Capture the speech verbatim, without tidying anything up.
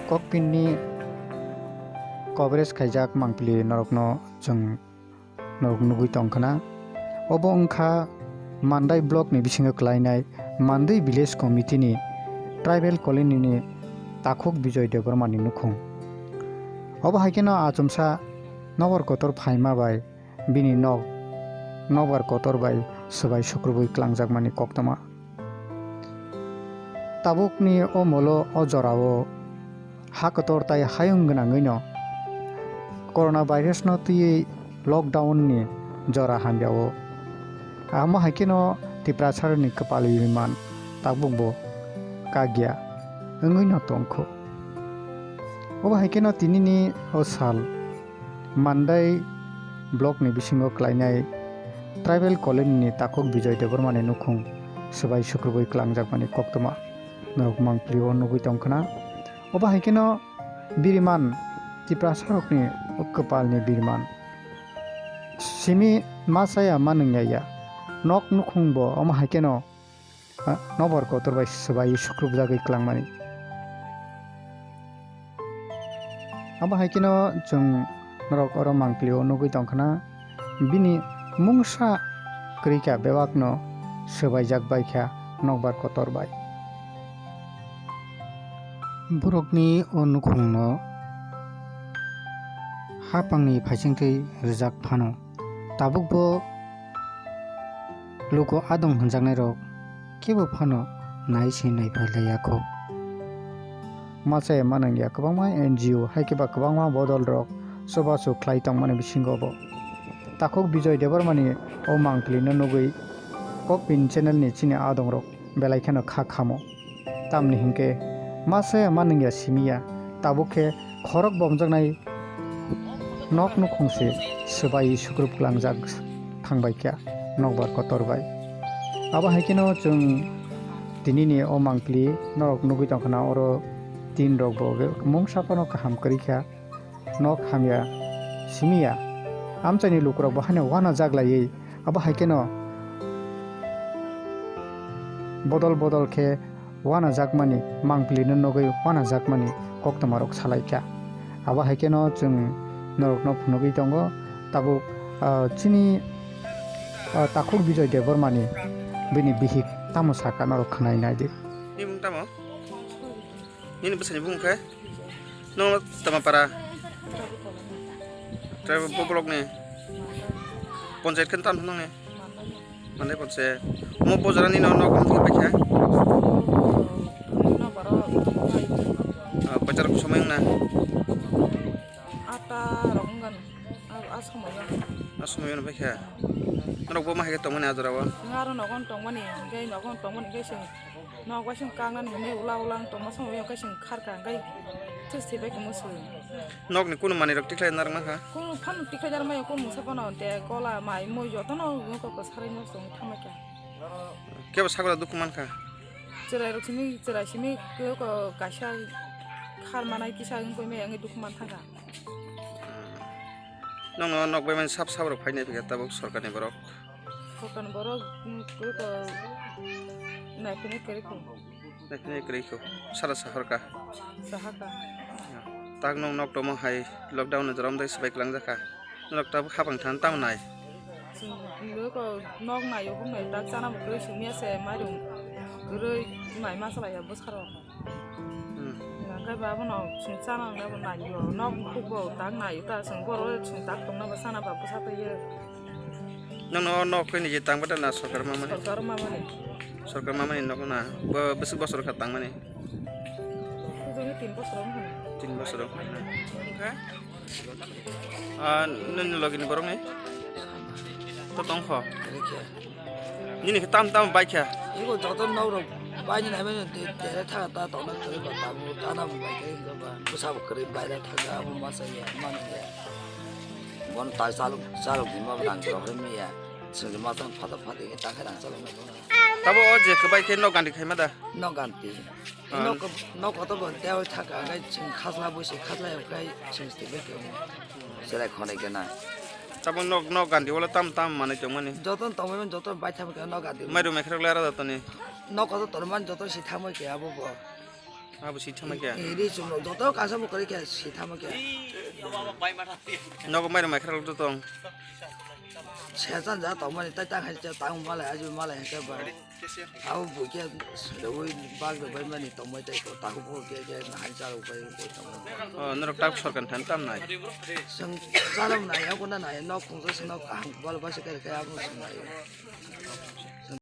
kokpinni coverage khaijak mangpili norokno chwng norok nugwi tongkhna. Obo wngkha Mandai block ni bisingo kwlainai Mandai village committee ni tribal colony ni takhuk Bijoy Debbarma ni nukhung. Obo hai kheno achomsa nokbar kotor phaima bai bini nok nokbar kotor bai swbai sukrubwi kwlangjakmani koktwma. Tabukni o molo o jorao ha kotor tai hayung gwnangwino coronavirus no twiwi lockdown ni jora hamya o. Amo hai kheno Tiprasarni kwpal biriman tabukbo kagya wngwino tongkho. Obo hai kheno tinini o sal Mandai block ni bisingo kwlainai tribal colony ni takhuk Bijoy Debbarma ni nukhung swbai sukrubwi kwlangjakmani koktwma norok mangpili o nugwi tongkhna. Obo hai kheno biriman Tiprasarokni kwpalni biriman simi ma chaya ma nungya ya nok nukhung bo omo hai kheno ah, nokbar kotor bai swbai sukrubjagwi kwlangmani. Abo hai kheno chwng norok oro mangpili o nugwi tongkhna, bini mungsa kwrwi kha, bebakno swbaijak bai kha nokbar kotor bai. Borokni o nukhungno hapangni phaisingtwi rwjak phano. Tabukbo luku adong hwnjaknairok kebo phano nai se naiphai laiya kho. Ma chaya ma nangya kwbangma N G O hai khe ba kwbangma bodolrok chubachu khlai tongmani bisingo bo takhuk Bijoy Debbarmani o mangpilino nugwi Kokpin channel ni chini adongrok belai kheno kha khamo. Tamni hinkhe ma chaya ma nungya simiya, tabuk khe khorok bomjaknai nok nukhung se swbai sukrub klangjak thangbai kha nokbar kotor bai. Abo hai kheno chwng tinini o mangpili norok nugwi tongkhna, oro tin rok bo mungsa phano kaham kwrwi kha. Nok hamya simiya, amchaini lukurok bo haino uanajak laiwi, abo hai kheno bodol bodol khe uanajakmani, mangpilino nugwi uanajakmani koktwmarok salai kha. Abo hai kheno chwng norokno phunugwi tongo, tabuk, ah, chini, ah, takhuk Bijoy Debbarmani bini bihik tamo sakha norok khwnai naidi. Nini bwsani bumung khe? Nwng tama para? Tribal block ni? Panchayat khe tamo nwng ni? Mane panchayat. Omo bojra ni no nok wng thang paikha? Ah, paisa rok somoi wng na? Ata rok wng gano. Ah, ah, somoi wng. Ah, somoi wng paikha. Norok bo ma hai khe tongmani ah jora o? Nwng aro nogo tongmani, hwnkhe nogo tongmani hwnkhe se. Nok bai sing kang nani hinwi ula ula wng tongma samo yang kaising kharka hwnkhe thwis thwibai tongma swng. Nokni kunu manwirok tikhlai narwkna kha? Kunu phano tikhlai narwkmaya, kunu mungsa phano te gola mai mui jotono wngkha kwsarwi no swng thamai kha. Kebo sakla dukhu mankha? Chwrairok simi, chwrai simi kebo kaisa khar manai kisa wngwi maya wngwi dukhu man thangkha. Nokno nok bai mani sap sap rok phainai phikha tabuk sorkarni borok. Sorkarni borok, mm, koi ko naiphinai kwrwi kho. Naiphinai kwrwi kho. Sara sahorka. Sahaka. Tak nwng nok tomo hai lockdown ni jorom dai swbai kwlang jakha. Nok tabuk hapang than tamo nai. Chwng koi ko nok naio hwnwi tak chana bo kwrwi simiya se mairum kwrwi mai ma salaiya bwskango. Hmm. Hingkhe ba abono chwng chana hwnwi bo nai o. Nok bukhuk bo tak nai ta chwng borok chwng tak tongna bo chana ba bwsa twi o. Nono o nok khe niji tang bata na sorkar mamani? Sorkar mamani. Sorkar mamani nok na bo bwswk bosor kha tangmani? Joni tin bosor wng kha. Tin bosor wng kha. Ah, nini logi ni borok ni? To tong kho. Nini khe tam tam bai kha. Ego joto nok rok bai ni nai bai ni tere tha ta tong na tere ba tabu ta na bai khe ba busa bo kre bai da tha ga bo ma sa ya ma ni ya. Bon ta saluk saluk ni ma dang rok mi ya. Sing ma sa phata phata ke ta kha dang saluk na. Tabo o je khe bai khe nok ganti khai ma da? Nok ganti. Ah. Nok, nok kotor bo deoi thaka, hingke chwng khajla bui se khajla ya, hingke chwng twi bai khe chwrai khonai khe na. Tabuk nok, nok ganti wala tam tam manwi tongmani. Joto tongmani, joto bai thangmani khe nok ganti. Mairum maikhwrok le ara jotoni. Nok kotor tongmani joto si thangmani khe abo bo. Abo si thama khe? Iri chumrok joto kaisa bo kwrwi khe si thama khe. Nogo mairok mai khe rok joto. Sejan ja tongmani tai tang hai tang malai aju malai hai ba. Abo buikhe selewi bag rwbai mani tongmai tei ko takhuk bo khe khe nahai charwk bai bai tongmani. O norok tak sorkar ni thani tam nai? Chwng charam nai abo na nai nok khungsa se nok kaham bal basi khe khe abo se nai.